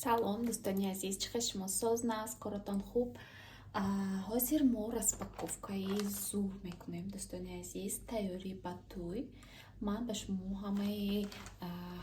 Салом, дӯстони азиз, чӣ хел шумо? Соз, нағз, коротон хуб? Ҳозир мо распаковкаи зур мекунем, дӯстони азиз, тайёрӣ ба тӯй. Ман ба шумо ҳамаи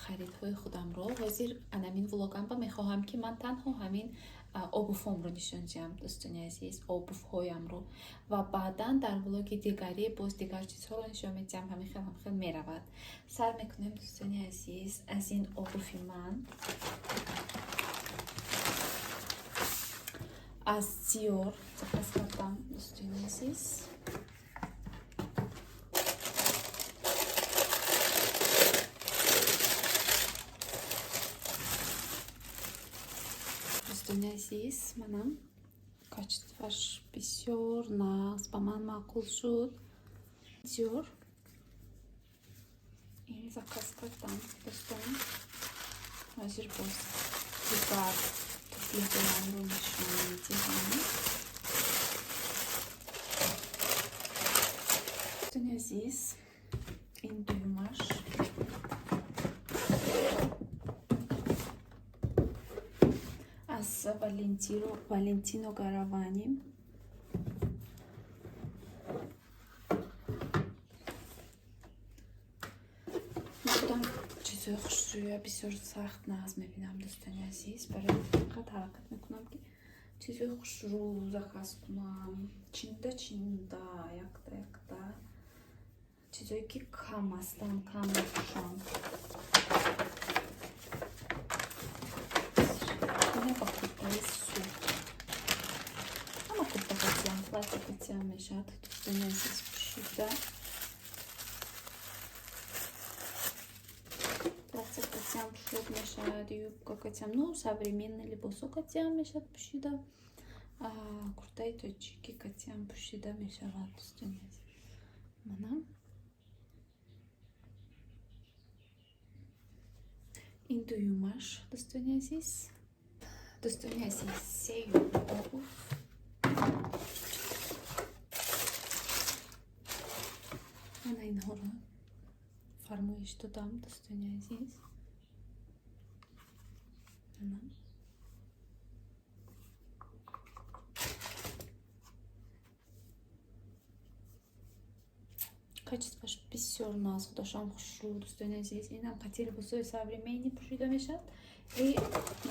харидҳои худамро ҳозир анамин влогамба мехоҳам, ки ман танҳо ҳамин обувҳомро нишон диҳам, дӯстони азиз, обувҳоямро, ва баъдан дар влоги дигарӣ боз дигар чизҳоро нишон медиҳам. Ҳамин хел ҳам хел меравад. Сар мекунем, дӯстони азиз, аз ин обуви ман аз Диор заказ кардам, дӯстони азиз. Дӯстони азиз, манам качествоаш бисёр нағз, ба ман маъқул шуд. Диор ин заказ кардам, дӯстон. Ҳозир боз дигар туфлиҳоямро нишон медиҳам. Дӯстони азиз, ин дуюмаш аз Валентино Гаравани. Худам чизҳои хушрӯя бисёр сахт нағз мебинам, дӯстони азиз. Барои фақат ҳаракат мекунам, ки чизҳои хушрӯ заказ кунам. Чинда чинда, якта якта. Чизҳое ки кам ҳастанд, кам мепӯшам. Ба куртаи сурх. Ҳама курта катиам, платье катиам мешавад, дӯстони азиз, пӯшида. Платье катиам пӯшида мешавад, юбка катиам, ну, современный либосо катиам мешавад пӯшида. Куртаи тоҷикӣ катиам пӯшида мешавад, дӯстони азиз. Мана. Ин дуюмаш, дӯстони азиз. Дӯстони азиз, сеюм обувь. Мана инҳоро фармоиш додам, дӯстони азиз. Мана. Качествоаш бисёр нағз, худошам хушрӯ, дӯстони азиз. Инам қати либосҳои современный пӯшида мешавад и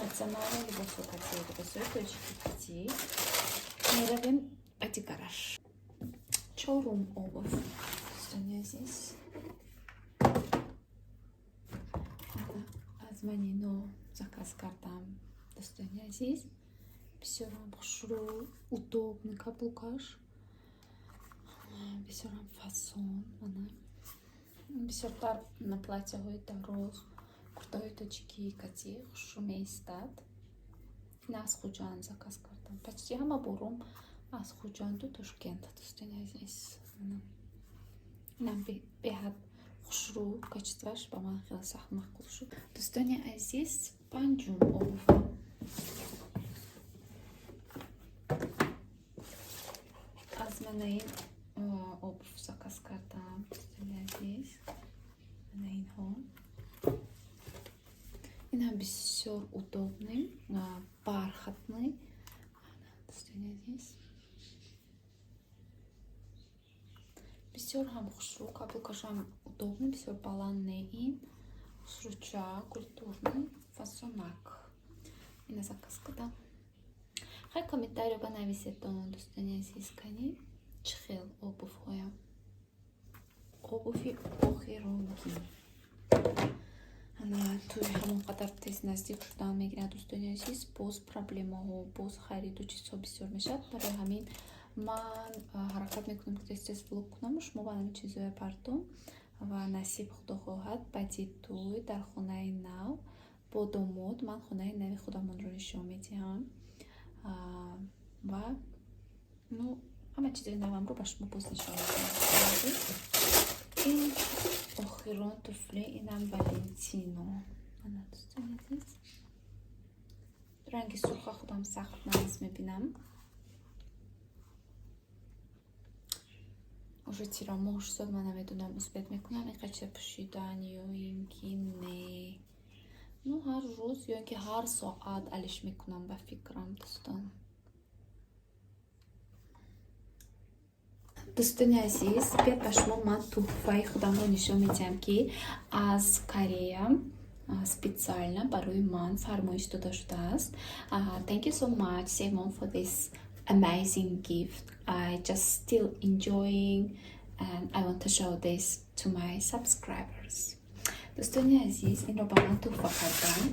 национальный либосҳо қати либосҳои тоҷикӣ қати. Меравем ба дигараш. Чорум обувь, дӯстони азиз. Аз Манино заказ кардам, дӯстони азиз. Бисёрам хушрӯ, удобный каблукаш. Бисёрам фасон. Мана. Бисёртар на платьяҳои дароз, куртаҳои тоҷикӣ кати хушрӯ меистад. Ин аз Хуҷанд заказ кардам. Почти ҳама бором аз Хуҷанду Тошкент, дӯстони азиз. Инам беҳад хушрӯ, качествоаш ба ман хеле сахт маъқул шуд. Дӯстони азиз, панҷум обувь. Аз мана ин обувь заказ кардам, дӯстони азиз. Мана инҳо. Инам бисёр удобный, бархатный. Дӯстони азиз. Бисёр ҳам хушрӯ, каблукашам удобный, бисёр баланд не ин. Хушрӯча, культурный, фасонак. Ина заказ кардам. Хай, комментариё банависетон, дӯстони азиз, кани чӣ хел обувҳоям. Обуви охиронги. Ана тӯй ҳамон қадар тез наздик шудан мегирад, дӯстони азиз, боз проблемаҳо, боз хариду чизҳо бисёр мешавад. Барои ҳамин ман ҳаракат мекунам, ки тез тез влог кунаму шумо ба ҳамин чизҳое партом ва насиб худо хоҳад, баъди тӯй дар хонаи нав бо домод ман хонаи нави худамонро нишон медиҳам ва ну ҳама чизои навамро ба шумо боз нишон медиҳам. Ин охирон туфли, инам Валентино. Ана, дӯстони азиз. Ранги сурха худам сахт нағз мебинам. Уже тирамоҳ шуд, ман намедонам, успеть мекунам ин қача пӯшидан ё ин ки не. Ну, ҳар рӯз ё ин ки ҳар соат алиш мекунам, ба фикрам, дӯстон. Дӯстони азиз, биёд ба шумо ман тӯҳфаи худамро нишон медиҳам, ки аз Корея специально барои ман фармоиш дода шудааст. Thank you so much, Simon, for this amazing gift. I just still enjoying and I want to show this to my subscribers. Дӯстони азиз, инро ба ман тӯҳфа карданд.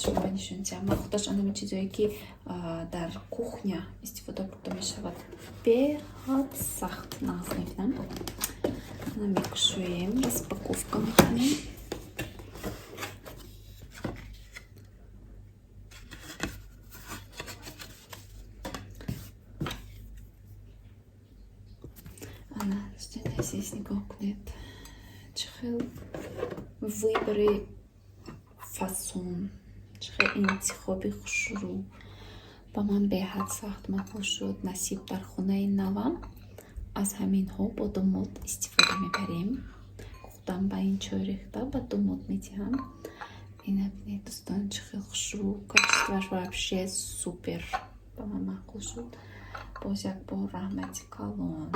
Шумо нишон диҳам. Ман худаш анами чизое, ки дар кухня истифода бурда мешавад, беҳад сахт нағз мебинам. Ана, мекушоем, распаковка мекунем. Ана, дӯстони азиз, нигоҳ кунед, чӣ хел выбори фасон, чӣ хел интихоби хушрӯ. Ба ман беҳад сахт маъқул шуд. Насиб, дар хонаи навам аз ҳаминҳо бо домод истифода мебарем. Худам ба ин чой рехта ба домод медиҳам. Ина бинед, дӯстон, чӣ хел хушрӯ, качествоаш вообще супер, ба ман маъқул шуд. Боз як бор раҳмати калон.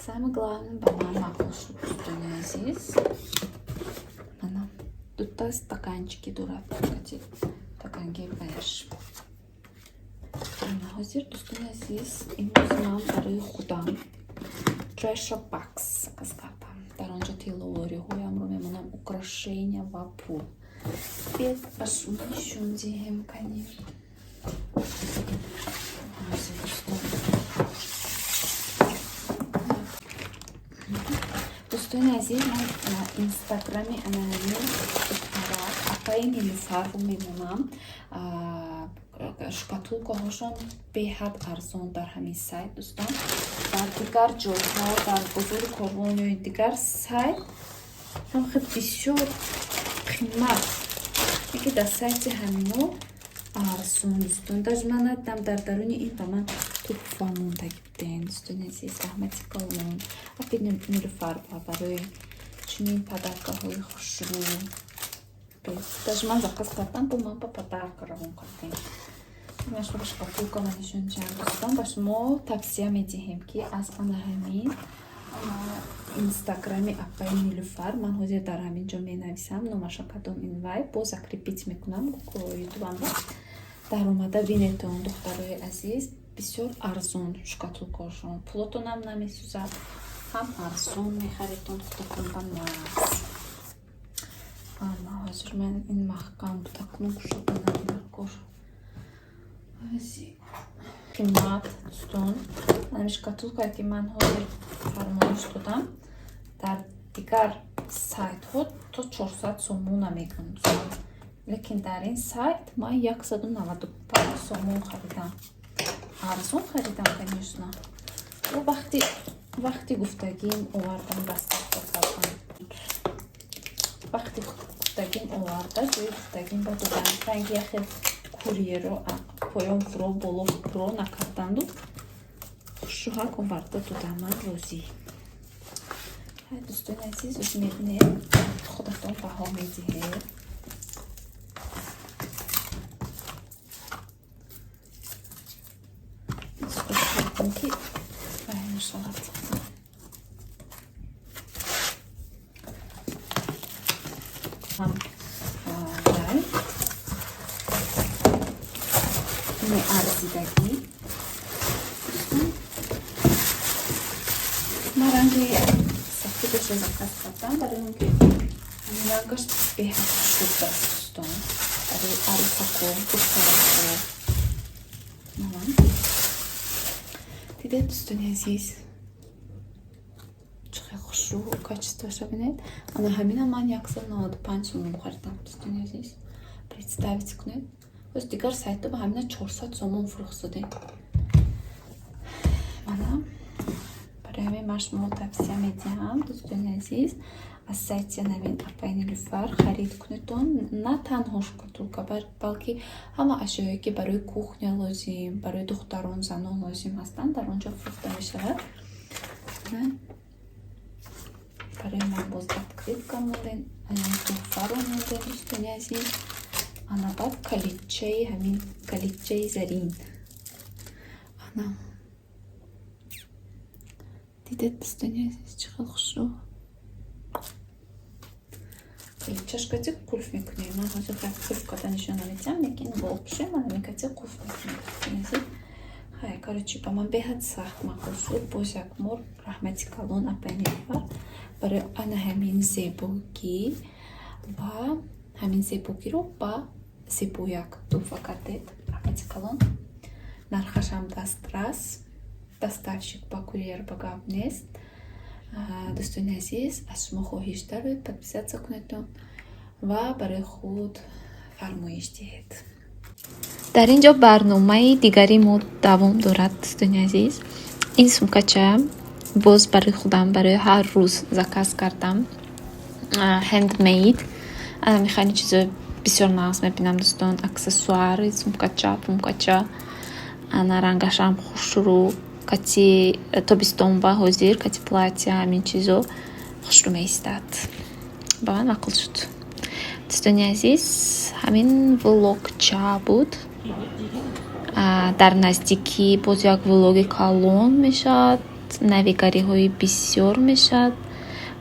Самое главное, ба ман маъқул шуд, дӯстони азиз. Ана, дута стаканчики дорад, стаканги баяш. Ҳозир, дӯстони азиз, имрӯз ман барои худам treasure box заказ кардам. Дар он ҷо тилловориҳоямро мемонам, украшения ва пул. Биёд ба шумо нишон диҳем, кани. Ҳозир, дӯстон. Дӯстони азиз, ман инстаграми ананами духтарак, апаи Нилуфарро мемонам. Шкатулкаҳошон беҳад арзон дар ҳамин сайт, дӯстон. Дар дигар ҷойҳо, дар бозори Корвон ё дигар сайт ҳам хел бисёр қимат, яке дар сайти ҳамино арзон, дӯстон. Даже ман надидам, дар даруни ин ба ман туҳфа мондагӣ будем. Дӯстони азиз, раҳмати калон апи Нилуфар барои чунин подаркаҳои хушрӯ. Даже ман заказ кардам, бо ман ба подарка равон кардем. Машро шкатулка ма нишон диҳам. Дӯстон, ба шумо тавсия медиҳем, ки аз ана ҳамин инстаграми апаи Нилуфар, ман ҳозир дар ҳамин ҷо менависам номаша, кадом ин вай, боз закрепить мекунам ютубамро, даромада бинетон, духтарои азиз. Бисёр арзон шкатулкашон, пулотонам намесӯзад, ҳам арзон мехаритон, худатон ба нағз. Ана, ҳозир ман ин маҳкам буда, кунам, кушоданам даркор. Қимат, дӯстон. Ана шкатулкае, ки ман ҳозир фармоиш додам, дар дигар сайтҳо то 400 сомона мегӯям, дӯстон, лекин дар ин сайт ман 195 сомон харидам. Арзон харидам, конечно. Вақти гуфтагим овардам, доставка кардам, вақти гуфтагим оварда, ҷои гуфтагим ба додам. Ранги яхе курьеро поён фуро, боло фуро накарданду, хушрӯҳак оварда додам. Ман розӣ. Дӯстони азиз, оз мебинед, худатон баҳо медиҳед. Ки мешавад. Вай меарзидагӣ. Ман ранги сафедашро заказ кардам, барои он ки ҳамин рангаш беҳад хушрӯ аст, дӯстон, барои арӯсако, духтарако. Дидед, дӯстони азиз, чӣ хел хушрӯ, качествоша бинед. Ана ҳамина ман 195 сомон харидам, дӯстони азиз, представить кунед. Боз дигар сайтҳо ба ҳамина 400 сомон фурӯхт мана. Барои ҳамин ман шумо тавсия медиҳам, дӯстони азиз, аз сайти навин апаи Нилуфар харид кунедон. На танҳо шкатулка, балки ҳама ашёе, ки барои кухня лозим, барои духтарон, занон лозим ҳастанд, дар он ҷо фурӯхта мешавад. Ана барои ман боз открытка монден, туҳфаро монден, дӯстони азиз. Ана баъд калидчаи, ҳамин калидчаи зарин. Ана дидед, дӯстони азиз, чӣ хел хушрӯ. Калидчаш кати қулф мекунем. Ман ҳозир хай қулф карда нишон намедиҳам, лекин вообще ман ҳамин кати қулф мекунем, дӯстони азиз. Хай, короче, ба ман беҳад сахт маъқул шуд. Боз як бор раҳмати калон, апай Нилуфар, барои ана ҳамин зебогӣ ва ҳамин зебогиро ба зебояк туҳфа кардед. Раҳмати калон. Нархашам дастрас, доставщик ба курьер ба гап нест. Дӯстони азиз, аз шумо хоҳиш доред, подписаться кунедтон ва барои худ фармоиш диҳед. Дар ин ҷо барномаи дигари мо давом дорад, дӯстони азиз. Ин сумкача боз барои худам, барои ҳар рӯз заказ кардам. Handmade. Ана мехоҳед, чизои бисёр нағз мебинам, дӯстон. Аксессуары, сумкача, пумкача. Ана рангашам хушрӯ. Кати тобистон ба ҳозир, кати платья, ҳамин чизо хушрӯ меистад. Ба ман маъқул шуд. Дӯстони азиз, ҳамин влогча буд. Дар наздикӣ боз як влоги калон мешавад, навигариҳои бисёр мешавад.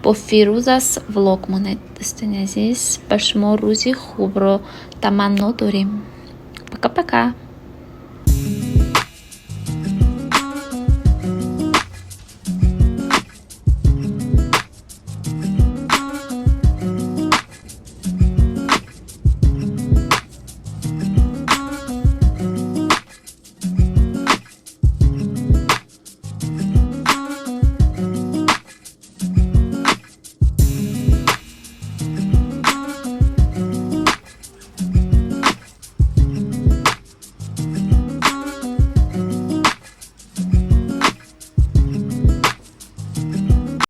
Бо Фирӯз аст влог монед, дӯстони азиз. Ба шумо рӯзи хубро таманно дорем. Пока, пока.